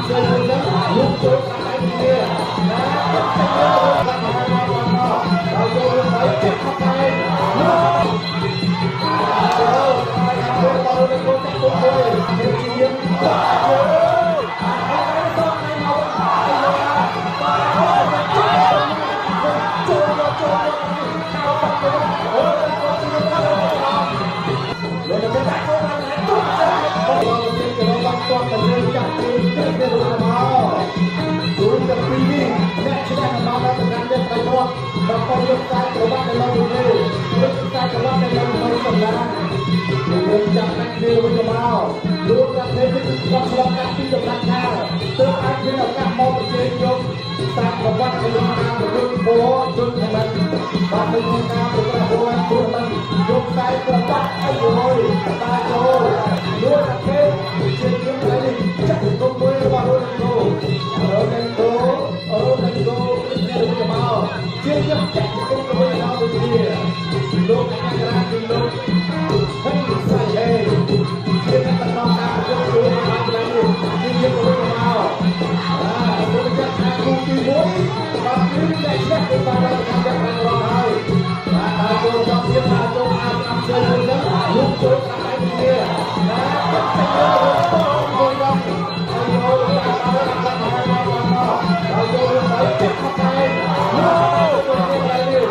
ស្ដាំជើងវិញហ្នឹងលុបចូលស្ដាំដៃគ្នាណាចាក់លើតាមមកមកមកដល់ចូលទៅចាក់ខាងឯងចូលហើយចូលទៅទៅចាក់ពុកមួយជាជាចូលចូលចូលចូលអូលោកទៅដាក់ចូលបានហើយទុកចាបងទៅគេបានគាត់ទៅចាក់ជើងទៅទៅមកទូទៅពីនេះអ្នកឈ្នះមកដល់តំណាងនេះទៅគាត់ដល់យកខ្សែក្រវ៉ាត់នៅលើនេះយកខ្សែក្រវ៉ាត់នៅលើក្នុងតំណាងលោកចាប់ណាស់គ្នាវិញមកលោកប្រទេសនេះគឺគាត់ឆ្លងកាត់ពីតំណាក់កាលទើបអាចមានឱកាសមកប្រជែងយកខ្សែក្រវ៉ាត់នៅក្នុងការប្រកួតបោជនខមិនបាទនៅក្នុងការប្រកួតបោទូមិនយកខ្សែក្រវ៉ាត់អីយតាចូលលោកប្រទេសជាជាងនេះចាក់គុំមួយរបស់រ៉ូណាល់ដូរ៉ូណាល់ដូរ៉ូណាល់ដូនេះទៅមកជាជាចាក់គុំមួយរបស់ដូចគ្នាលោកអក្សរាគឺលោកហិនសៃហេជាអ្នកតំណការប្រកួតជួនបានកន្លែងនេះជាជាទៅមកបាទសូមចាត់ថាគូទី1បាទគឺអ្នកឈ្នះគឺបានដល់កម្មយ៉ាងបានរងហើយបាទដល់ចូលដល់ទៀតបាទចូលអាស្ដាំជើងវិញហ្នឹងលុបចូលស្ដាំដៃគ្នាណាចាក់ទៅមួយដល់ហើយយកតាមតាមតាមមកមកដល់ចូលទៅចាក់ខាងឯងចូលទៅកន្លែងនេះ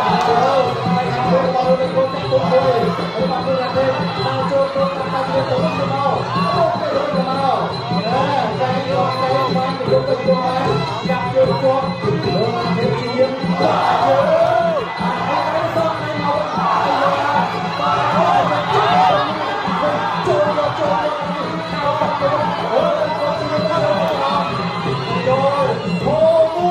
ចូលហើយចូលមកទៅកូនចាក់ពុកមួយហើយបាទលោកទេដល់ចូលទៅតាមទៅទៅមកទៅទៅមកអើតែយកតែបានយកទៅយកបានចាប់ជើងជាប់លោកទេជាយើងជើងអត់សោះណៃមកចូលចូលចូលចូលបាត់ទៅអូចូលចូលអូមួយ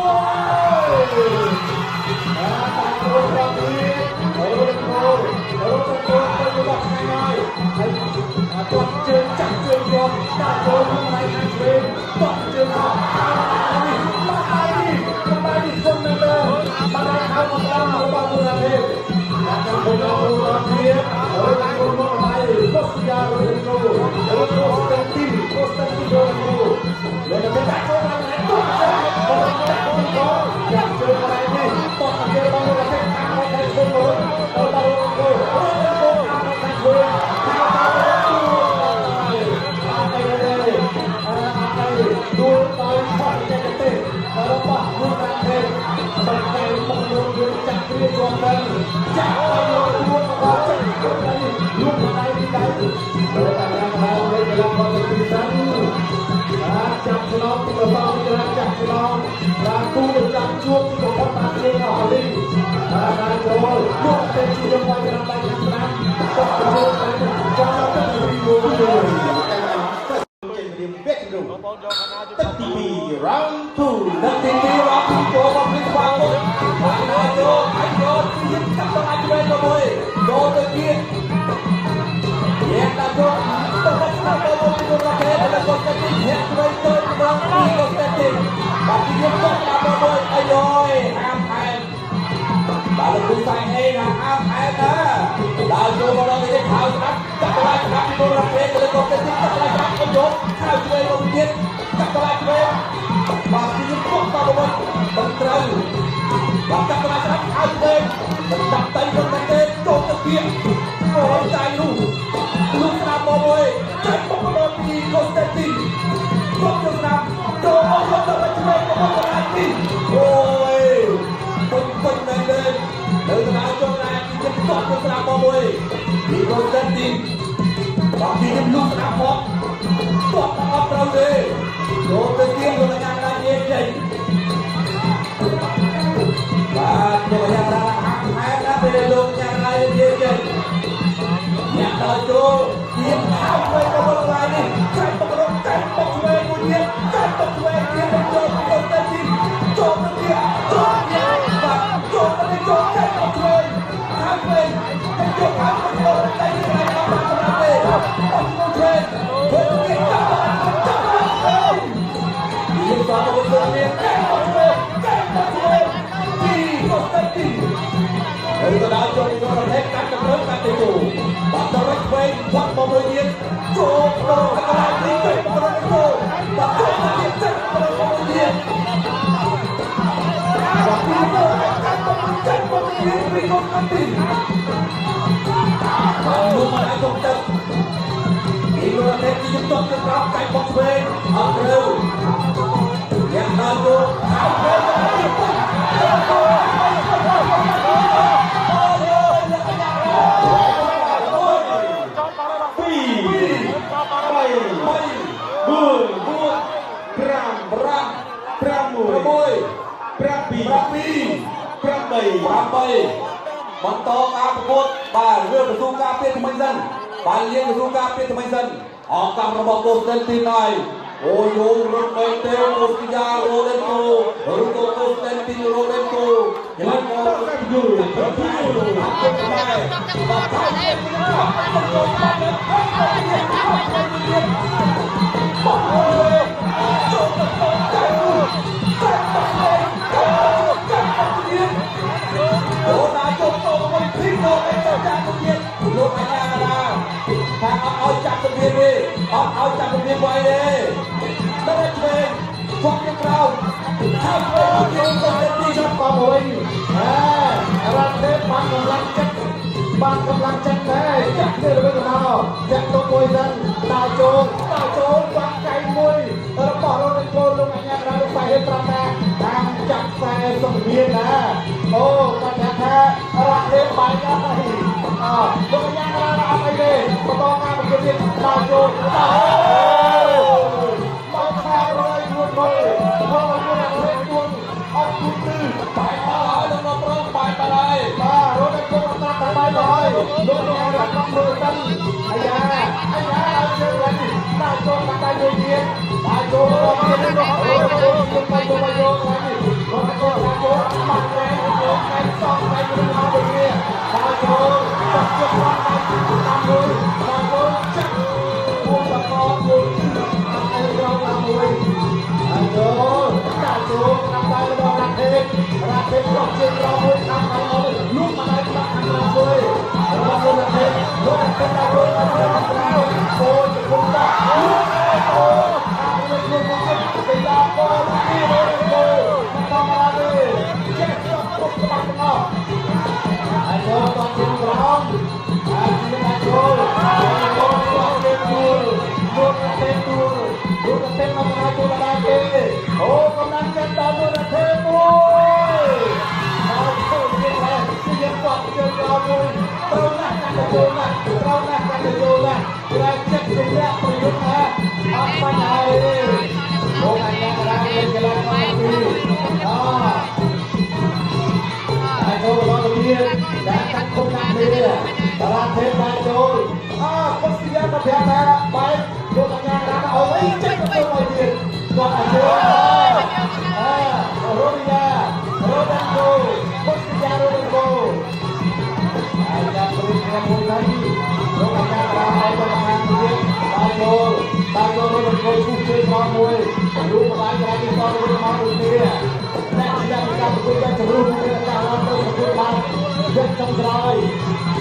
បាទចូលដល់នេះអូចូលអូចូលទៅរបស់ឆ្ងាយហើយហើយគាត់ជើងចាក់ជើងជាប់ដាក់ចូលក្នុងដៃខាងឆ្វេងតក់ជើងអត់នេះបាត់ដៃនេះបាត់ដៃនេះធំមែនតើបាត់ដៃខោមកដល់របស់មូលដ្ឋានដាក់ចូលដល់ទៀតអូចូលមកដៃកូស្យ៉ារ៉ូណូអូកូស្តាទីកូស្តាទីរ៉ូណូលោកទៅដាក់ចូលបានហើយទុកចាក់បងដាក់ចូលចាក់ជើងដៃនេះតក់ជើងរបស់មូលដ្ឋានខាងដៃឆ្វេងមកដល់រ៉ូណូរ៉ូណូខាងដៃឆ្វេងដួលដោយខុសបច្ចេកទេសរបស់លោកតាទេបាត់តែមកលោកយើងចាក់គ្រាជាប់ទៅចាក់ឲ្យលោករួចមកចាក់ទៅនេះលោកដៃពីដៃលោកតាណាកដល់លេខកន្លងមកទៅទីសិនបាទចាប់ឆ្លងទីរបស់ទីចាក់ឆ្លងបាទគូទៅចាប់ជួបទីបំផុតបានជើងអស់លីបាទដល់ចូលលោកទៅជាយកមកច្រាំដៃខាងស្ដាំតក់ទៅចាំទៅទីមួយ ចេញរៀមវគ្គជំរុំទឹកទី2 round 2 ទឹកទី2 round 2ចូលមកពីស្វាគមន៍បាទដល់ចូលហើយចូលទីចាប់ទៅអាចឆ្វេងទៅមួយចូលទៅទៀតញ៉ែដល់ចូលទៅមកស្ដាប់ទៅមកពីរ៉ាខេដល់កូនទៅទីញ៉ែឆ្វេងទៅម្ដងពីកូនទៅទីបាទទីយកទៅដល់មួយអាយយហាមថែមបាទលោកគ្រូសៃអេណាហាមថែមណាដល់ចូលមកដល់នេះខោស្ដាប់ចាប់ទៅស្ដាប់ពីរ៉ាខេទៅកូនទៅទីចាប់ទៅស្ដាប់កុំយកខោឆ្វេងមកទៀតចាប់ទៅឆ្វេងបាទទីយកទៅមកមិនត្រូវបាទចាប់ទៅស្ដាប់ខោឆ្វេងមិនចាប់ទៅទៅទេចូលទៅទៀតអូយតែនោះលោកស្ដាប់មកមួយចាច់មកដល់ពីកូស្តេទីគាត់ទៅស្ដាប់ចូលអស់ទៅទៅឆ្វេងមកដល់ទីអូយពេញពេញមែនទេនៅកណ្ដាលចុងណាទីចិត្តគាត់ទៅស្ដាប់មកមួយពីកូស្តេទីបាទទីនេះលោកស្ដាប់មកគាត់អត់ត្រូវទេចូលទៅទៀតលោកអាចារ្យនិយាយចេញបាទលោកអាចារ្យហាក់ហែណាពេលលោកអាចារ្យនិយាយចេញ ជាប់ជើងក្រោមកាច់បុកឆ្វេងអត់ត្រូវយ៉ាងណាចូលអត់ត្រូវទៅ 2 3 4 5 5 6 6 7 8 8បន្តការប្រកួតបាទរឿងក្រសួងការពារថ្មីសិនបាទលៀងក្រសួងការពារថ្មីសិនអង្កម្មរបស់កូស្តិនទីណៃអូយយរត់មែនទេកូស្ទីយ៉ារ៉ូដេនកូឬក៏កូស្តិនទីនរ៉ូដេនកូយ៉ាង បន្តការប្រកួត បាទអូណាជុំតមួយភីមកឯទៅចាក់ទៅទៀតលោកអាញាកណាថាអត់ឲ្យចាប់ទៅទៀតទេអត់ឲ្យចាប់ទៅទៀតໄວទេដល់ឆ្វេងជាប់ទៅក្រោមហើយទៅទៀតទៅទី ចាប់ក៏មួយអេរ៉ាទេបានកម្លាំងចិត្តបានកម្លាំងចិត្តដែរចាក់ទៅវិញមកចាក់ទៅមួយសិនដើរចូលដើរចូលបាក់កៃមួយរបស់រ៉ូណេកូលោកអញ្ញាកណាលោកបាយហេប្រាប់ថាតាមចាប់ខ្សែសុខមានណាអូគាត់ថារ៉ាទេបាយហើយអលោកអញ្ញាកណាអត់អីទេបន្តការប្រកួតទៀតដើរចូលដើរមកខ្សែរយមួយមួយមកមួយរយមួយអត់គូទឺ បាយបាល់ហើយលោកប្រុសបាយបាល់ហើយ បាទរត់ទៅគុំតាត់បាយហើយលោកលោករត់មកមើលសិនអាយ៉ាអាយ៉ាឲ្យជើងវិញដាក់ចូលដាក់ដៃមួយទៀតដាក់ចូលមកទៀតលោករត់ចូលទៅទៅមកយកឡើងនេះរត់ទៅដាក់ចូលបាត់រែងយកកែសងកែទៅមកដូចនេះដាក់ចូលដាក់ជុំដាក់តាមមួយដាក់ចូលចាក់ពួងតកមួយអត់ឲ្យក្រោមឡើងមួយដាក់ចូលដាក់ចូលតាមដៃរបស់រ៉ាទេរ៉ាទេប្រកជើងក្រោមមួយតាមដៃមកលូកមកដៃបាក់ខាងក្រោមមួយរបស់លោករ៉ាទេលោករ៉ាទេដាក់ចូលទៅខាងក្រៅអូជង្គង់ដាក់លូកអូតាមលើខ្លួនមកទៅដល់កូនទីរ៉ូកូមកដល់ទេចេះជាប់ពុកក្បាច់ទាំងអស់ហើយចូលដល់ជើងក្រោមហើយជើងដាក់ចូលចូលចូលទៅទូលលោករ៉ាទេទូលលោករ៉ាទេមកដល់ចូលដល់ទេអូកម្លាំងចិត្តដល់លោករ៉ាទេមួយ មកចូលទៀតហើយជាគាត់ជើងក្រោមមួយត្រូវណាស់កាន់តែចូលណាស់ត្រូវណាស់កាន់តែចូលណាស់ក្រែចិត្តជំរះប្រយុទ្ធណាអត់បញ្ហាទេលោកអញ្ញាករាលេងកីឡាករទីអហើយចូលដល់ទៅទៀតដែលកាត់គុំណាស់នេះតារាទេបានចូលអកុសយាក៏ប្រាប់ថាបែកលោកអញ្ញាករាអូអីចិត្តទៅមកទៀតគាត់អញ្ជើញអរ៉ូយ៉ារ៉ូដាន់កូកុសយារ៉ូដាន់កូហើយចាំព្រួយគ្នាមួយទៅលោកអញ្ញាករាឲ្យទៅខាងទៀតបានចូលបានចូលរ៉ូដាន់កូឈូសជើងមកមួយរូបបាយក្រៅទីតទៅមកដូចនេះអ្នកជាការប្រកួតតែជំរុញមានការឡើងទៅប្រកួតបានវគ្គចុងក្រោយ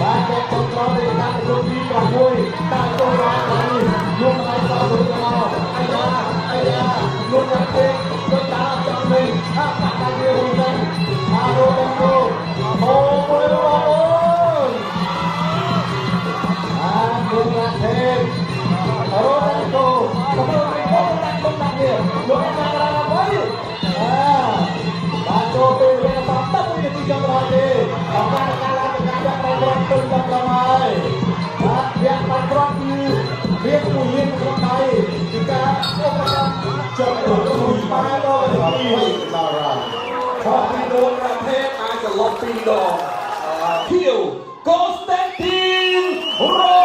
បាទវគ្គចុងក្រោយនៃការប្រកួតទី6តាមចូលឡើងនេះលោកម្ដាយសទៅមកអាយ៉ាអាយ៉ាលោកកាទេលោកតាចង់វិញអបាក់តាជារូសិនអារ៉ូដេកូអូមួយបងអូនអាលោករ៉ាទេរ៉ូដេកូកំពុងតែដាក់ដាក់ដាក់នេះលោកអាយ៉ារ៉ាវិញអាបាទចូលទៅវិញតាមតទៅទីចុងក្រោយទេឱកាសការឡើងការដាក់ប្រព័ន្ធទៅដល់ក្រហើយបាទវគ្គប្រព័ន្ធគឺវាមួយរៀងក្នុងដៃពីការឧបករណ៍ចុះទៅមួយប៉ែដល់ទី ដល់រ៉ា ខកពីលោកប្រភេទអាចសន្លប់ពីរដងខៀវកូស្តង់ទីនរ៉ូ